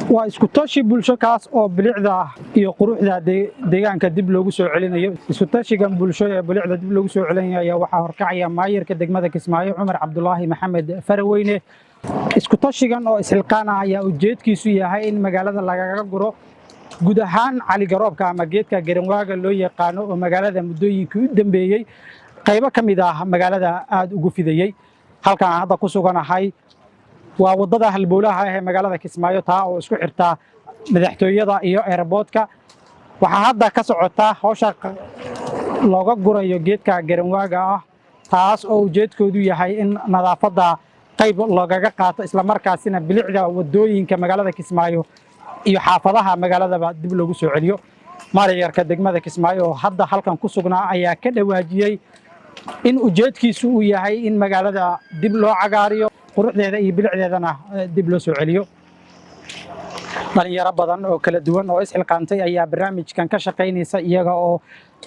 Waa isku tashi bulsho kaas oo bilicda iyo quruxda deegaanka dib loogu soo celinayo. Isku tashigan bulsho ee bilicda dib loogu soo celinayo ayaa waxaa horkacaya maayarka degmada Kismaayo, Cumar Cabdulaahi Maxamed Faraweyne. Isku tashigan oo isxilqaan ah ayaa ujeedkiisu yahay in magaalada lagaga guro guud ahaan caligaroobka ama geedka garanwaaga loo yaqaano, oo magaalada muddooyinkii u dambeeyey qaybo ka mid ah magaalada aada ugu fidayey. Halkan aan hadda ku suganahay waa waddada halbowlaha ah ee magaalada Kismaayo, taa oo isku xirta madaxtooyada iyo airportka. Waxaa hadda ka socota hawsha looga gurayo geedka garanwaaga ah, taas oo ujeedkoodu yahay in nadaafadda qayb loogaga qaato, islamarkaasina bilicda waddooyinka magaalada Kismaayo iyo xaafadaha magaaladaba dib loogu soo celiyo. Maayarka degmada Kismaayo oo hadda halkan ku sugnaa ayaa ka dhawaajiyey in ujeedkiisu uu yahay in magaalada dib loo cagaariyo, quruxdeeda iyo bilicdeedana dib loo soo celiyo. Dhalinyaro badan oo kala duwan oo isxilqaantay ayaa barnaamijkan ka shaqaynaysa, iyaga oo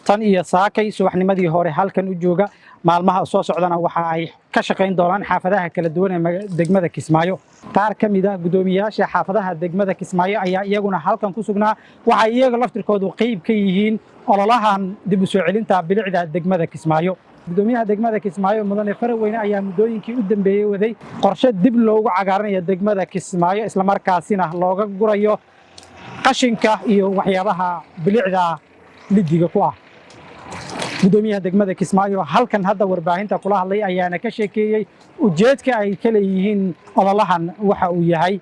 tan iyo saakay subaxnimadii hore halkan u jooga. Maalmaha soo socdana waxa ay ka shaqayn doonaan xaafadaha kala duwan ee degmada Kismaayo. Qaar ka mid ah guddoomiyaasha xaafadaha degmada Kismaayo ayaa iyaguna halkan ku sugnaa. Waxay iyaga laftirkoodu qeyb ka yihiin ololahan dib u soo celinta bilicda degmada Kismaayo. Gudoomiyaha degmada Kismaayo, Mudane Faraweyne, ayaa muddooyinkii u dambeeyey waday qorshe dib loogu cagaarinayo degmada Kismaayo, islamarkaasina looga gurayo qashinka iyo waxyaabaha bilicda lidiga ku ah. Gudoomiyaha degmada Kismaayo halkan hadda warbaahinta kula hadlay ayaana ka sheekeeyey ujeedka ay ka leeyihiin ololahan waxa uu yahay.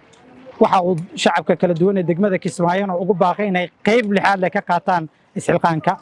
Waxa uu shacabka kala duwan ee degmada Kismaayona ugu baaqay inay qayb lixaad leh ka qaataan isxilqaanka.